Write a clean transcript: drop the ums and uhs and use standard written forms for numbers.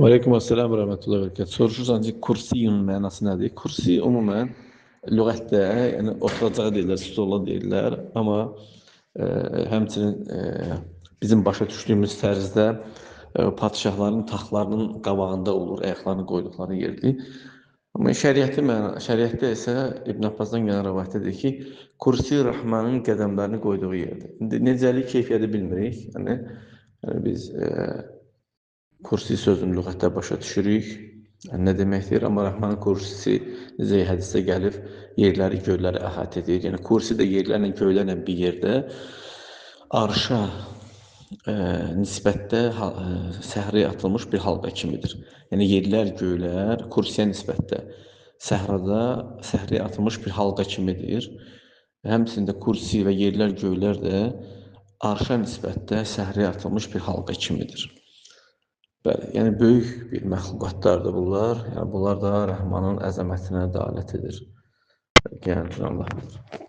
Aleyküm əssalam və rəhmətullah və bərəkət. Soruşursan ki, kursiyun mənası nədir? Kursi ümumən lüğətdə, yəni oturacağı deyirlər, stola deyirlər, amma həmçinin bizim başa düşdüyümüz tərzdə padşahların taxtlarının qabağında olur, ayaqlarını qoyduqları yerdir. Amma şəriətdə isə İbn Abbasdan gələn rəvayətdə ki, kursi Rəhmanın qədəmlərini qoyduğu yerdir. İndi necəlik keyfiyyəti bilmirik. Yəni biz kursi sözünü lüğətdə başa düşürük. Yəni, nə deməkdir? Amma Rəhmanın kursisi necə hədisdə gəlib, yerləri, göyləri əhatə edir. Yəni kursi də yerlərlə, göylərlə bir yerdə arşa nisbətdə səhraya atılmış bir halqa kimidir. Yəni yerlər, göylər kursiyə nisbətdə səhrada səhraya atılmış bir halqa kimidir. Həmçinin də kursi və yerlər, göylər də arşa nisbətdə səhraya atılmış bir halqa kimidir. Bəli, yəni böyük bir məxluqatlardır bunlar. Yəni bunlar da Rəhmanın əzəmətinə dəlalət edir. Gəlin Allah bilir.